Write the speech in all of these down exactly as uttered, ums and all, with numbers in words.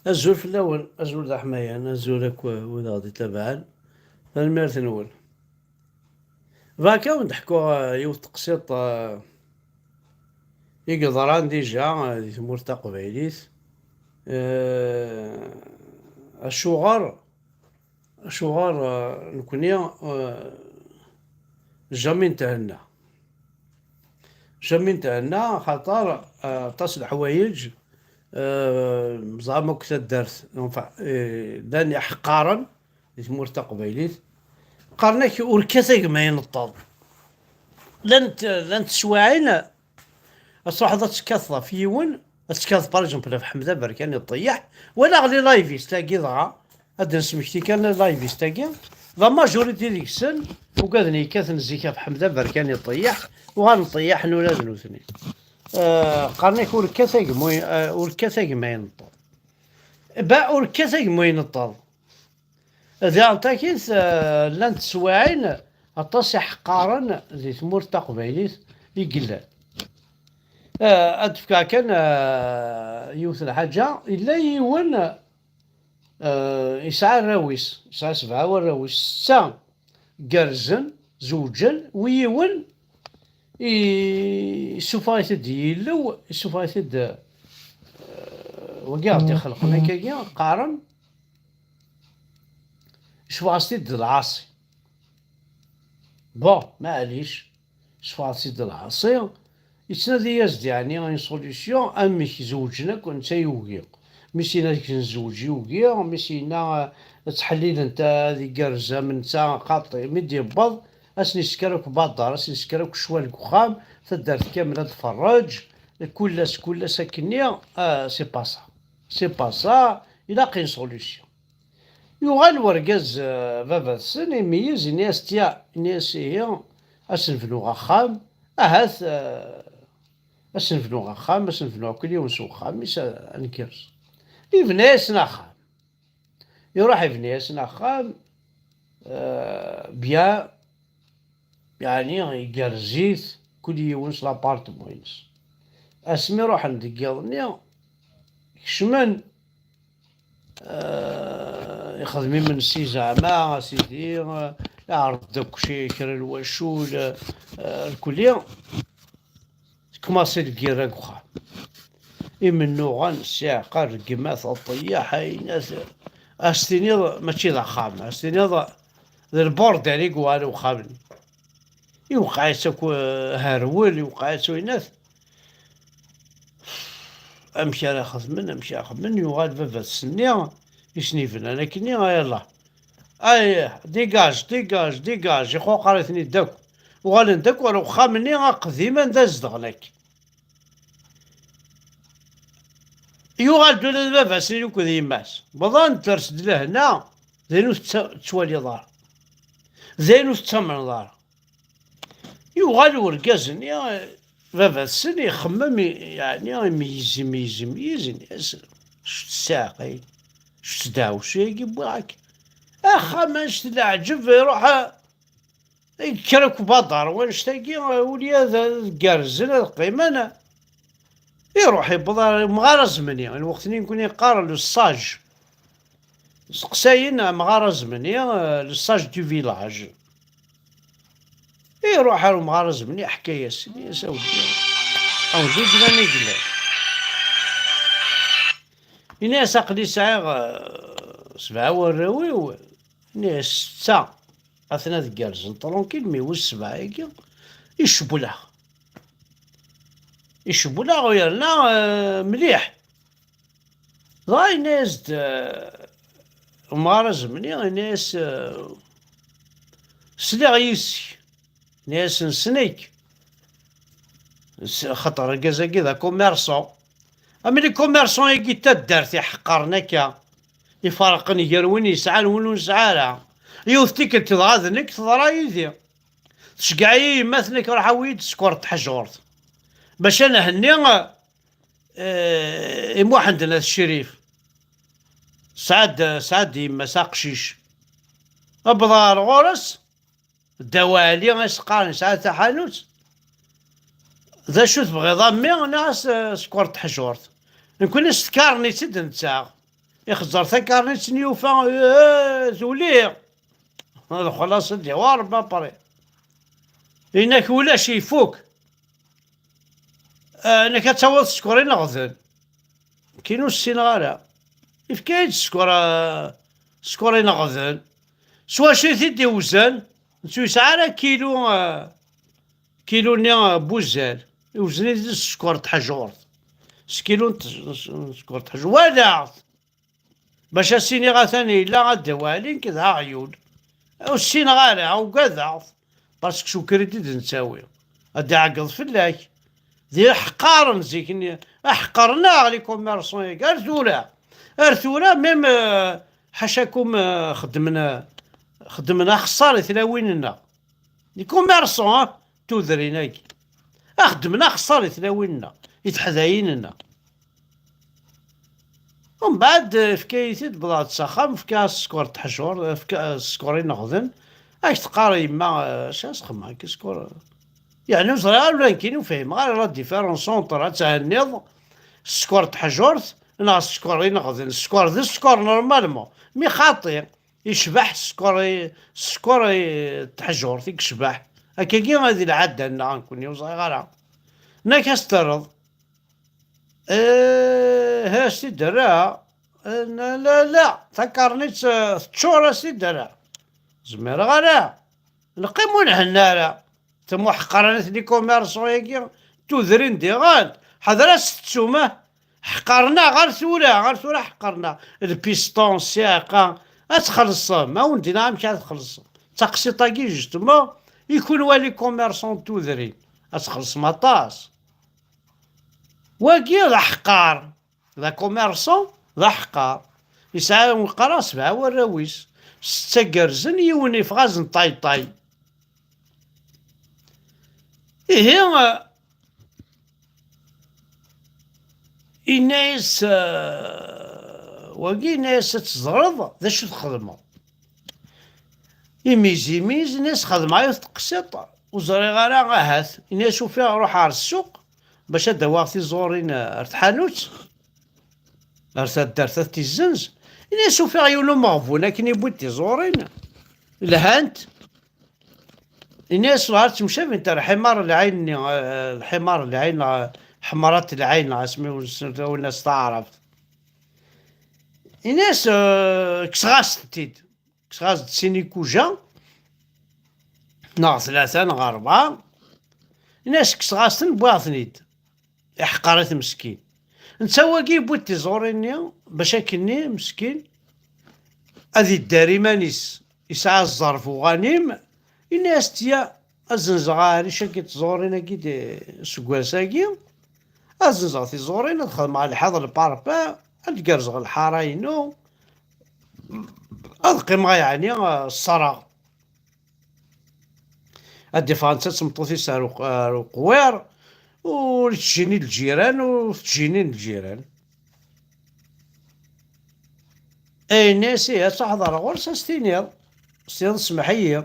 Azul fell-awen, azul d aḥmayan, azul akk wid aɣ-d-itabaɛen. Tanemmirt-nwen. Bɣiɣ ad wen-d-ḥkuɣ, eh, yiwet teqsiṭ, eh, i yeḍran dija, eh, di tmurt taqbaylit. Eh, acuɣer, acuɣer, eh, nekni, eh, jamais nethenna. Jamais nethenna, xaṭer, eh, aṭas n leḥwayeǧ, eh, meẓẓam akk taddart, enfin, eh, llan iḥeqqaren di tmurt taqbaylit. Qqaren-ak ur kkat a gma ineṭṭeḍ. Llant, llant teswiɛin, ad truḥeḍ ad tekkateḍ ɣef yiwen, ad tekkateḍ, par exemple, ɣef Ḥmed Aberkan iṭeyyeḥ, wala ɣli live-is tagi dɣa, ad d-nesmekti kan live-is tagi, la majorité deg-sen ugaden yekkaten zik ɣef Ḥmed Aberkan iṭeyyeḥ, uɣalen ṭeyyaḥen ula d nutni. Eh, qqaren-ak ur kkat a gma, eh, ur kkat a gma ineṭṭeḍ. Ba, ur kkat a gma ineṭṭeḍ. Diɣen takit, eh, llant teswiɛin aṭas iḥeqqaren di tmurt taqbaylit i yellan. Eh, ad d-fkeɣ kan, eh, yiwet n lḥaǧa. Yella yiwen, eh, yesɛa arraw-is, yesɛa sebɛa warraw-is, setta gerrzen, zewǧen, wi yiwen i-, isuffeɣ-it-id yillew, isuffeɣ-it-id, eh, wagi aɣ-d-ixelqen akkagi, qqaren, isuffeɣ-as-t-id d lɛaṣi. Bon, maɛlic, isuffeɣ-as-t-id d lɛaṣi, yettnadi-yas-d, yeɛni, une solution, amek zewǧen akk, netta yugi. Mi s-yenna ad k-nezweǧ, yugi, mi s-yenna, eh, ad ttḥellilent, eh, ad igerrez am netta, xaṭi. Mi d-yewweḍ, ad sen-isker akk baḍar, ad sen-isker akk ccwal deg uxxam, taddart kamel ad tferreǧ, kul ass, kul ass akkenni, eh, c'est pas ça. C'est pas ça, ilaq une solution. Yuɣal wergaz, eh, baba-tsen, imeyyez, ini-as, tiya, ini-as, ihi, ad s-nebnu axxam, ahat, eh, ad s-nebnu axxam, ad s-nebnu akk yiwen s uxxam-is, eh, ad ngerrez. Yebna-yasen axxam. Iruḥ yebna-yasen axxam, eh, bien, yeɛni igerrez-it, kul yiwen s l'appartement-ines. Asmi ruḥen deg yiḍ-nni, kecmen, eh, ixdem imensi zeɛma, a sidi, eh, iɛreḍ-d akk ci-, kra n lwacul, eh, lkulli. Tkumaṣi lgirra deg uxxam. Imennuɣen, ssiɛqa, rregmat, aṭeyyaḥ, ayinat. Ad s-tiniḍ mačči d axxam, ad s-tiniḍ d lbordel i yuɣal uxxam-nni. Iwqeɛ-itt akk, eh, herwel, iwqeɛ-itt uyinat. Amek ara xedmen, amek ara xedmen, yuɣal baba-tsen-nni, i sen-ibnan akkenni, ay Allah. Ay, dégage, dégage, dégage, ixuqer-iten-id akk. Uɣalen-d akk ɣer uxxam-nni aqdim anda zedɣen akk. Yuɣal-d ula d baba-s akked yemma-s. Bḍan-d ters-d lehna, d ayen ur tettwaliḍ ara. D ayen ur tettamneḍ ara. Yuɣal urgaz-nni, baba-tsen, ixemmem, yeɛni, imeyyez, imeyyez, imeyyez, ini-as, "Ečč ssiɛqa-agi, ečč ddeɛwessu-agi wwiɣ-ak. Axxam, annect leɛǧeb, iruḥ, a, yekker akk baḍar, wannect-agi, ulya ad, ad gerrzen, ad qqimen." Iruḥ, iwweḍ ɣer umɣar azemni, lweqt-nni nekkni qqaren le sage. Seqsayen amɣar azemni, euh, le sage du village. Iruḥ ar umɣar azemni, iḥka-yas, ini-as, "A weddi, a weddi, glan i glan." Ini-as, "Aql-i sɛiɣ, euh, sebɛa warraw-iw." Ini-as, "Setta aten ad gerrzen tranquille, mi wis sebɛa-agi, icewwel-aɣ." Icewwel-aɣ yerna, euh, mliḥ. Dɣa yenna-yas-d, eh, umɣar azemni, yenna-yas, eh, "Sliɣ yis-k." Yenna-yas, "Nessen-ik." S-, xaṭer argaz-agi d akummerṣu. Am les commerçants-agi n taddart iḥeqqren akka, iferqen gar win yesɛan win ur nesɛi ara. Yiwet tikkelt dɣa d nekk teḍra yid-i. Tceggeɛ-iyi yemma, tenna-k, "Ruḥ awi-yi-d sskeṛ n tḥejurt." Bac ad nhenni, eh, i Muḥend n At Crif. Sɛad, sɛad yemma-s aqcic. Wwḍeɣ ar ɣur-s, Dda Waɛli i s-qqaren, yesɛa taḥanut. "D acu tebɣiḍ a mmi?" Nniɣ-as, "Eh, sskeṛ n tḥejurt." Nekkni s tkarnit i d-nettaɣ. Ixezzer takarnit-nni, yufa, eh, tuli. Ad xlaṣ ad d-yawa Rebbi apri. Inak ulac, ifuk. Eh, inak ad tawiḍ sskeṛ ineɣden. Nekkini ur ssineɣ ara. Ifka-yi-d sskeṛ, eh, sskeṛ ineɣden. S wacu i t-id-iwzen? Netta ur yesɛi ara kilu, eh, kilu-nni, eh, n wuzzal. Iwzen-it-id s sskeṛ n tḥejurt. S kilu n t-, s sskeṛ n tḥejurt. Walaɣ-t. Bac as-iniɣ atan yella ad d-awi Ɛli, nekk d aɣyul. Ur ssineɣ ara, ugadeɣ-t. Parce que s ukridi i d-nettawi. Ad d-iɛeggeḍ fell-ak. D iḥeqqaren zik-nni. Aḥeqqaren-aɣ les commerçants-agi. Ar tura. Ar tura, même, euh, ḥacakum, euh, xeddmen, euh, xeddmen axeṣṣar i tlawin-nneɣ. Les commerçants, ah, tudrin-agi. Axeddmen axeṣṣar i tlawin-nneɣ, i teḥdayin-nneɣ. Umbeɛd, eh, efka-yi-t-id, wwḍeɣ-d s axxam, fkiɣ-as sskeṛ n teḥjurt, eh, fkiɣ-as sskeṛ ineɣden. Ad k-teqqar yemma, eh, acu ara sxedmeɣ, akka sskeṛ, eh. Yeɛni ur ẓriɣ ara ula nekkini ur fhimeɣ ara la différence entre ad thenniḍ sskeṛ n teḥjurt neɣ sskeṛ ineɣden. Sskeṛ d sskeṛ normalement, mi xaṭi. Icbeḥ sskeṛ i, sskeṛ i teḥjurt i yecbeḥ. Akkagi i d lɛada-nneɣ nekkni, ur ẓriɣ ara. Nnak ad s-terreḍ. Eh, as-t-id-terra. Eh, la, la, la, takarnit, eh, teččur, as-t-id-terra. Zmireɣ ara. Neqqim ur nhenna ara. Tamuḥqranit n les commerçants-agi, tudrin diɣen, ḥader ad s-tettum, ah. Ḥqaren-aɣ ɣer tura, ɣer tura ḥqaren-aɣ. Lpiston, ssiɛqa, ad txellṣem, a wen-d-iniɣ amek ad txellṣem. Taqsiṭ-agi, justement, i kunwi les commerçants n tudrin, ad txellṣem aṭas. Wagi d aḥqar. D akummerṣu, d aḥeqqar. Yesɛa, qqareɣ, sebɛa warraw-is. Setta gerrzen, yiwen yeffeɣ-asen ṭayṭay. Ihi, inna-yas, eh, wagi, inna-yas: "Ad teẓreḍ d acu txedmeḍ." Imiz, imiz, inna-yas: "Xedmeɣ yiwet teqsiṭ, ur ẓriɣ ara ahat." Inna-yas: "Ufiɣ, ruḥ ɣer ssuq bac ad d-awiɣ tiẓurin ar tḥanut, ar taddart ad t-izzenz." Inna-yas: "Ufiɣ yiwen umeɣbun akken yewwi-d tiẓurin, lhant." Inna-yas: "Ur temcabint ar lḥimar lɛin-nni, eh, lḥimar lɛin, eh, ḥemrat lɛin, neɣ asmi ur nesnulfa-wen-as taɛrabt." Inna-yas: "Eh, kkseɣ-as-tent-id." Kkseɣ-as-d sin ikuja, neɣ tlata, neɣ rebɛa. Ini-as: "Kkseɣ-as-ten, wwiɣ-ten-id." Iḥqer-it meskin. Netta wagi yewwi-d tiẓurin-nni, bac akkenni, meskin, ad idder iman-is, yesɛa ẓẓerf uɣanim. Ini-as-d: "Ya, ad zenzeɣ aɛric-agi, tiẓurin-agi d-, seg wass-agi, ad zenzeɣ tiẓurin, ad xedmeɣ lḥiḍ, lparpa, ad gerzeɣ lḥara-inu, ad qqimeɣ, yeɛni, ṣṣreɣ." Ad d-iffeɣ netta d tmeṭṭut-is ar uq-, ar uqwiṛ, ur ttjinin lǧiran, ur ttjinin lǧiran. Ayen-as, ihi, ad truḥeḍ ar ɣur-s, ad s-tiniḍ, s-tiniḍ: "Semmeḥ-iyi."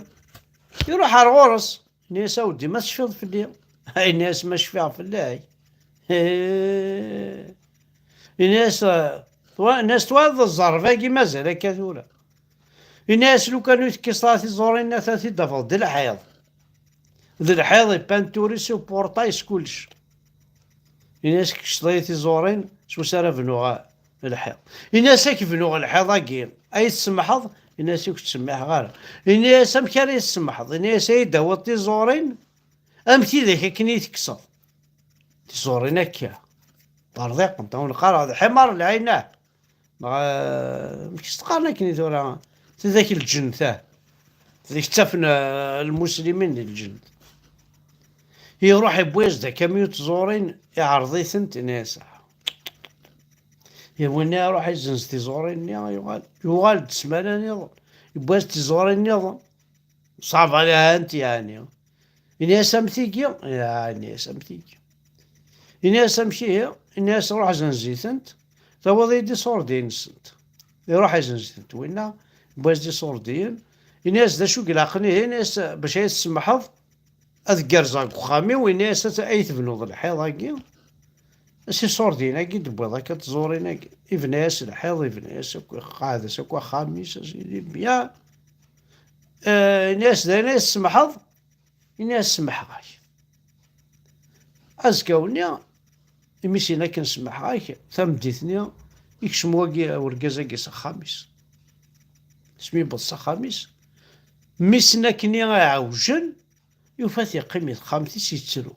Iruḥ ar ɣur-s. Ini-as: "A weddi, ma tecfiḍ fell-i?" Ini-as: "Ma cfiɣ fell-ak." Ini-as: "Twa-, ini-as, twalaḍ ẓẓerb-agi mazal akka tura." Ini-as: "Lukan ur tekkiseḍ ara tiẓurin-nni, ad t-id-tafeḍ d lḥiḍ. D lḥiḍ, ipanturi s uporṭay s kullec." Ini-as: "Kkseḍ-iyi tiẓurin, s wacu ara bnuɣ lḥiḍ." Ini-as: "Ad k-bnuɣ lḥiḍ-agi, ad yi-tsemḥeḍ?" Ini-as: "Ur k-ttsemmiḥeɣ ara." Ini-as: "Amek ara yi-tsemḥeḍ?" Ini-as: "Ad yi-d-tawiḍ tiẓurin am tidak akken i tekkseḍ." Tiẓurin akka, ṭerḍiqent, a wen-qqareɣ d ḥimar lɛinah. Neɣ, eh, amek i s-qqaren akken i tura? Tidak n lǧennet, ah. Tidak ttafen, eh, lmuslimin di lǧennet. Iruḥ yewwi-as-d akamyu n tẓurin, iɛreḍ-itent, ini-as: "Ah." Iwinna iruḥ izenz tiẓurin-nni, yuɣal, yuɣal-d ssmana nniḍen, yewwi-as-d tiẓurin nniḍen. Ṣaba lhant, yeɛni. Ini-as: "Am tigi?" Ya, ini-as: "Am tigi." Ini-as: "Amek ihi?" Ini-as: "Ruḥ zenz-itent, tawiḍ-iyi-d iṣurdiyen-nsent." Iruḥ izenz-itent winna, yewwi-as-d iṣurdiyen. Ini-as: "D acu i ilaqen ihi?" Ini-as: "Bac ay tsemḥeḍ, ad gerrzeɣ deg uxxam-iw." Ini-as: "Ad, ay tebnuḍ lḥiḍ-agi, s iṣurdiyen-agi d-tewwiḍ akka tẓurin-agi, ibna-yas lḥiḍ, ibna-yas akk, iqeɛɛed-as akk axxam-is, as-, bien. Eh, ini-as d ayen ay tsemḥeḍ, ini-as semḥeɣ-ak. Azekka-nni, imi s-yenna akken semḥeɣ-ak, tameddit-nni, ikcem wagi, urgaz-agi s axxam-is. Asmi yewweḍ s axxam-is, mmi-s-nni akken i ɛewjen, yufa-t yeqqim i texxamt-is yettru.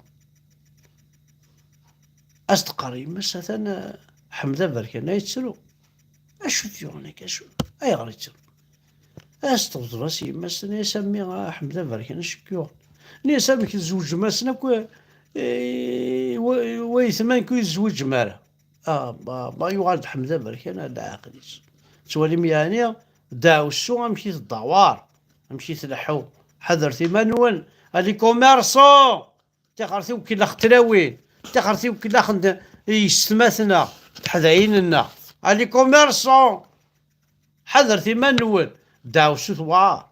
As-d-teqqar yemma-s, atan, eh, Ḥmed Aberkan ay yettru. Acu t-yuɣen akka? Acu? Ayɣer yettru? As-tebḍel-as yemma-s, tenna-yas, a mmi, ah, Ḥmed Aberkan, acu k-yuɣen? Nni-as, amek tzewǧem-asen akk, eh, wa, wayetma-nnek ur yezwiǧem ara? Ah, ba, ba, yuɣal-d Ḥmed Aberkan ar leɛqel-is. Tettwalim yeɛni ddeɛwessu amek i teddawar, amek i tleḥḥu. Ḥadret iman-nwen, a les commerçants! Tixert i ukellax n tlawin, tixert i ukellax n yessetma-tneɣ, teḥdayin-nneɣ. A les commerçants, ḥadret iman-nwen, ddeɛwessu tewɛer.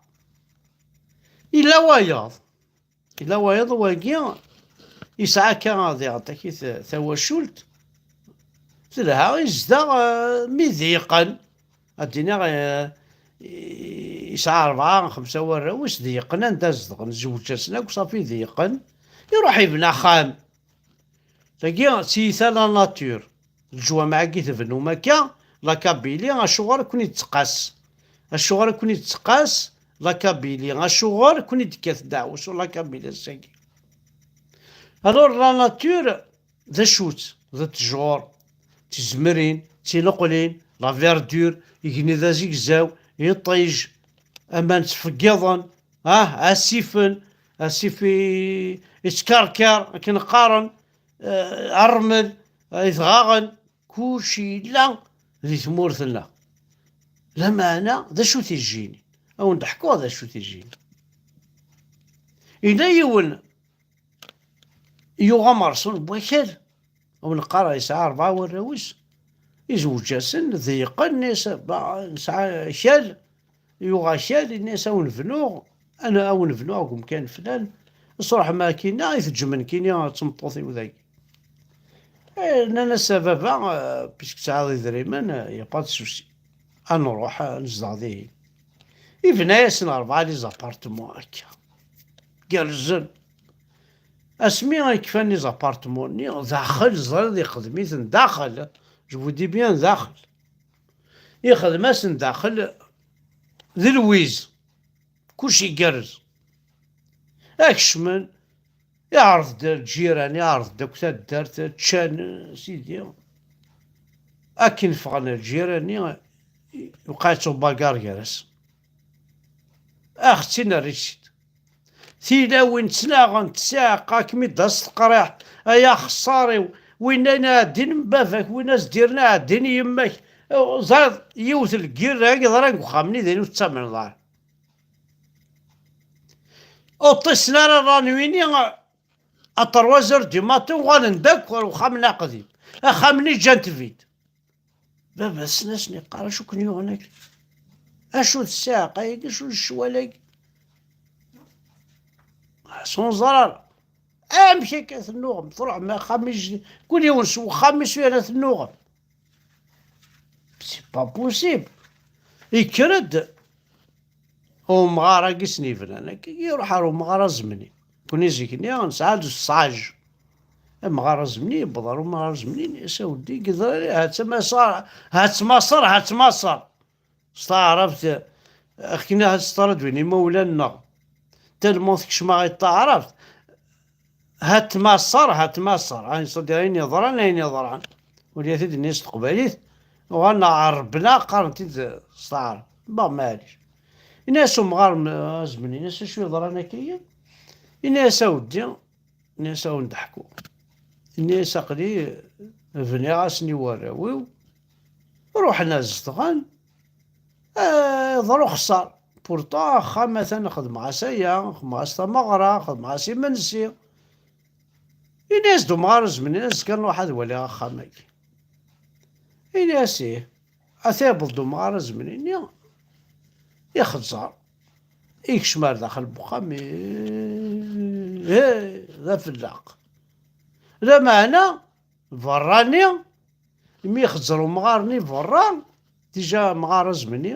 Yella wayeḍ, yella wayeḍ wagi, yesɛa akka diɣ taki t-, tawacult, telha, yezdeɣ, eh, mi d-yeqqen. Ad d-iniɣ, eh, yesɛa rebɛa, xemsa warraw-is, d yeqqen anda zedɣen, zewǧ-asen akk, ṣafi d yeqqen, iruḥ yebna axxam. Tagi d tiyita la nature. Leǧwameɛ-agi tebnum akka, la Kabylie, acuɣer i ken-id-teqqas? Acuɣer i ken-id-teqqas la Kabylie? Acuɣer i ken-id-tekkat ddeɛwessu la Kabylie ass-agi? Alors, la nature, d acu-tt? D ttjur, d tizemrin, d tineqlin, la verdure, igenni d azegzaw, iṭij, aman ttfeggiḍen, ah, asifen, asif i-, ittkerker, akken qqaren, eh, rrmel, eh, itɣaɣen, kulci yella di tmurt-nneɣ. Lameɛna, d acu-t ijjini? A wen-d-ḥkuɣ d acu-t ijjini. Yella yiwen yuɣ amerṣun n wakal, a wen-qqareɣ yesɛa rebɛa warraw-is, izewǧ-asen, d yeqqen, nni-as, ba, nesɛa akal, yuɣ akal, yenna-yas, a wen-bnuɣ, ana a wen-bnuɣ deg umkan flan, ṣruḥem akkinna, i teǧǧem nekkini d tmeṭṭut-iw dagi. Eh, nnan-as, a baba, eh, puisque tesɛiḍ idrimen, eh, y a pas de souci. Ad nruḥ, eh, nezdeɣ dihin. Ibna-yasen rebɛa les appartements akka. Gerrzen. Asmi i kfan les appartements-nni, daxel, ẓriḍ, ixdem-iten daxel. Je vous dis bien daxel. Ixdem-asen daxel d lwiz. Kullec igerrez. Ad kecmen, iɛreḍ-d lǧiran, iɛreḍ-d akk taddart, ččan, sidi. Akken ffɣen lǧiran-nni, iwqeɛ-itt ubagar gar-asen. Ax-tt-in rrisit. Tilawin ttnaɣent, ssiɛqa kem-id as teqriḥ, ay axeṣṣar-iw, winna n aɛeddin n baba-k, win as-d-irren aɛeddin n yemma-k. Ẓriḍ, yiwet n lgirra i yeḍran deg uxxam-nni, d ayen ur tettamneḍ ara. Ur ṭṭisen ara rran wini, à trois heures du matin, uɣalen-d akk ɣer uxxam-nni aqdim. Axxam-nni ǧǧan-t vide. Baba-tsen asen-iqqar, acu ken-yuɣen akka? Acu d ssiɛqa-agi, acu d ccwal-agi? Ur neẓri ara. Amek akka tennuɣem? Truḥem axxam-is, kul yiwen s wexxam-is yerna tennuɣem. C'est pas possible. Yekker-d umɣar-agi s-, yebnan akka, iruḥ ɣer umɣar azemni. Kuni zik-nni nesɛa-d ṣṣaj. Amɣar azemni yewweḍ ɣer umɣar azemni, yenna-yas, a weddi, yeḍra, ha-tt Maṣer, ha-tt Maṣer, ha-tt Maṣer. S taɛrabt, akken ad teḍra d win imawlan-nneɣ. Tellement tekcem-aɣ i taɛrabt. Ha-tt Maṣer, ha-tt Maṣer. Ayen ṣadi, ayen yeḍran, ayen yeḍran. Wali-t-id-nni s teqbaylit, uɣalen ɛerben-aɣ, qqaren-t-id s taɛrabt. Bon, maɛlic. Ini-as umɣar m-, azemni, ini-as acu yeḍran akka-yi? Ini-as a weddi, ini-as a wen-d-ḥkuɣ. Ini-as aql-i bniɣ-asen i warraw-iw, ruḥen ad zedɣen, eh, iḍra uxeṣṣar. Pourtant, axxam atan xedmeɣ-as aya, xedmeɣ-as tameɣra, xedmeɣ-as imensi. Ini-as-d umɣar azemni, azekka nruḥ ad waliɣ axxam-agi. Ini-as ih. Ata yewweḍ-d umɣar azemni-nni, ixeẓẓer, ikcem ar daxel n wexxam, ih, d afelleq. Lameɛna, berrani, imi ixezzer umɣar-nni berra, déjà amɣar azemni,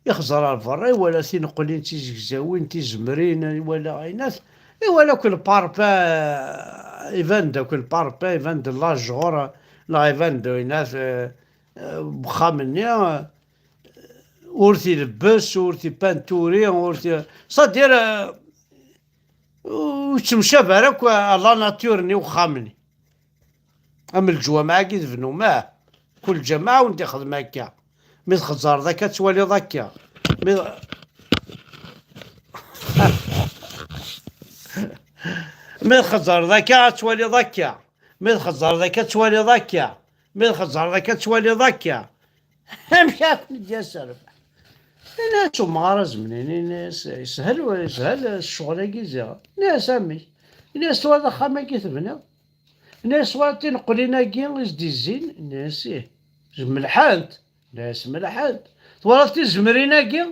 ixezzer ar berra, iwala tineqlin, tizegzawin, tizemrin, iwala aynat, iwala akk le parpaing, iban-d akk le parpaing, iban-d lajur, neɣ iban-d aynat, eh, eh, wexxam-nni, eh, ur t-ilebbes, ur t-ipanturi, ur t-, c'est-à-dire, eh, ur yettemcabi ara akk à la nature-nni uxxam-nni. Am leǧwameɛ-agi tebnum, ah, kul lǧameɛ wen-d-ixdem akka. Mi txezzreḍ akka, ad twaliḍ akka. Mi, mi txezzreḍ akka, ad twaliḍ akka. Mi txezzreḍ akka, ad twaliḍ akka. Mi txezzreḍ akka, ad twaliḍ akka. Amek ara ken-id-yas rrbeḥ? Ini-as umɣar azemni, ini-as yeshel, yeshel ccɣel-agi ziɣ. Ini-as amek? Ini-as twalaḍ axxam-agi tebniḍ? Ini-as twalaḍ tineqlin-agi i s-d-izzin? Ini-as ih. Melḥent? Ini-as melḥent. Twalaḍ tizemrin-agi?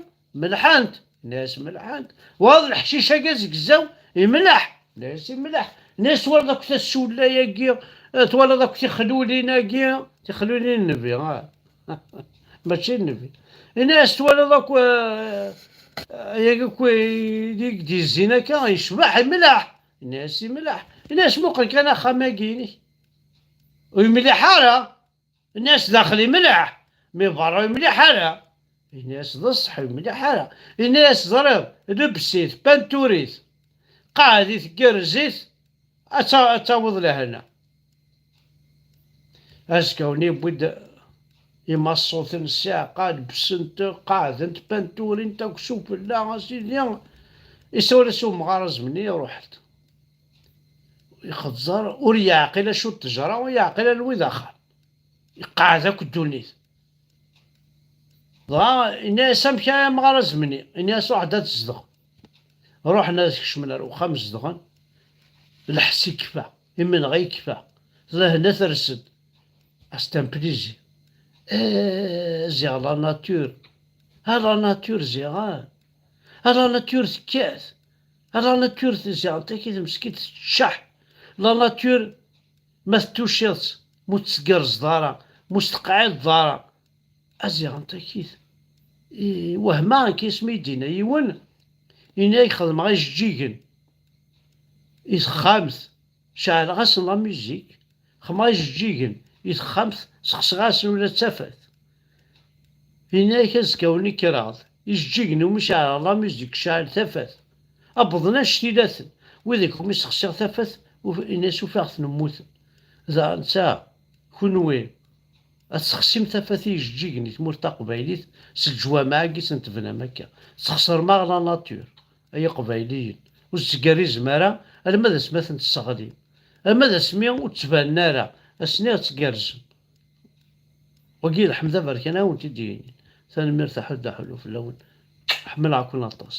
Melḥent? Ini-as melḥent. Twalaḍ leḥcic-agi azegzaw? Imleḥ? Ini-as imleḥ. Ini-as twalaḍ akk tasulla-agi, eh, twalaḍ akk tixlulin-agi, tixlulin n nnbi, ah. Mačči n nnbi. Ini-as twalaḍ akk, eh, ayagi akk i d-izzin akka, yecbeḥ, imleḥ. Ini-as imleḥ. Ini-as muqel kan axxam-agi-inek. Ur yemliḥ ara. Ini-as daxel imleḥ, mi berra ur yemliḥ ara. Ini-as d ṣṣeḥ ur yemliḥ ara. Ini-as ẓriɣ, lebs-it, pantur-it, qeɛɛed-it, gerrez-it, ad ta-, ad tawiḍ lehna. Azekka-nni yewwi-d imaṣṣuten ssiɛqa, lebsen-t, qeɛɛden-t, panturin-t akk s ufella, a sidi. Isawel-as umɣar azemni, iruḥ-d. Ixeẓẓer, ur yeɛqil acu d ṭṭejra, ur yeɛqil anwa i d axxam. Iqeɛɛed akk ddunit. Dɣa, ini-as, amek ay amɣar azemni? Ini-as, ruḥ-d ad tzedɣeḍ. Ruḥen ad kecmen ar uxxam zedɣen. Lḥess ikfa, imenɣi ikfa. Lehna ters-d. Ah, c'est un plaisir. Eh, ziɣ la nature. Ah, la nature ziɣ, ah. Ah, la nature tekkat. Ah, la nature ziɣ, anta-k i tmeskint tetteččeḥ. La nature ma tettuciḍ-tt, ma ur tt-tgerrzeḍ ara, ma ur s-teqɛideḍ ara, a ziɣ anta-k-it. I, wehmeɣ nekk asmi i d-yenna yiwen, yenna-yak xedmeɣ ijeǧǧigen i texxamt, ceɛleɣ-asen la musique, xedmeɣ ijeǧǧigen i texxamt, sexseɣ-asen ula d tafat. Yenna-yak azekka-nni kkreɣ-d, ijeǧǧigen umi ceɛleɣ la musique, ceɛl tafat. Wwḍen annect ilaten, wid akk umi sexsiɣ tafat, uf-, ini-as ufiɣ-ten mmuten. Daɣen netta, kunwi, ad tessexsim tafat i ijeǧǧigen i tmurt taqbaylit s leǧwameɛ-agi i sen-tebnam akka. Tesxeṣrem-aɣ la nature, ay iqbayliyen. Ur tettgerrizem ara, alma d asmi ad ten-tesseɣlim. Alma d asmi ur ttbanen ara, ass-nni ad tgerrzem. Wagi d Ḥmed Aberkan a wen-t-id-yinin. Tanemmirt, aḥuddu aḥullu fell-awen. Ḥemmleɣ-ken aṭas.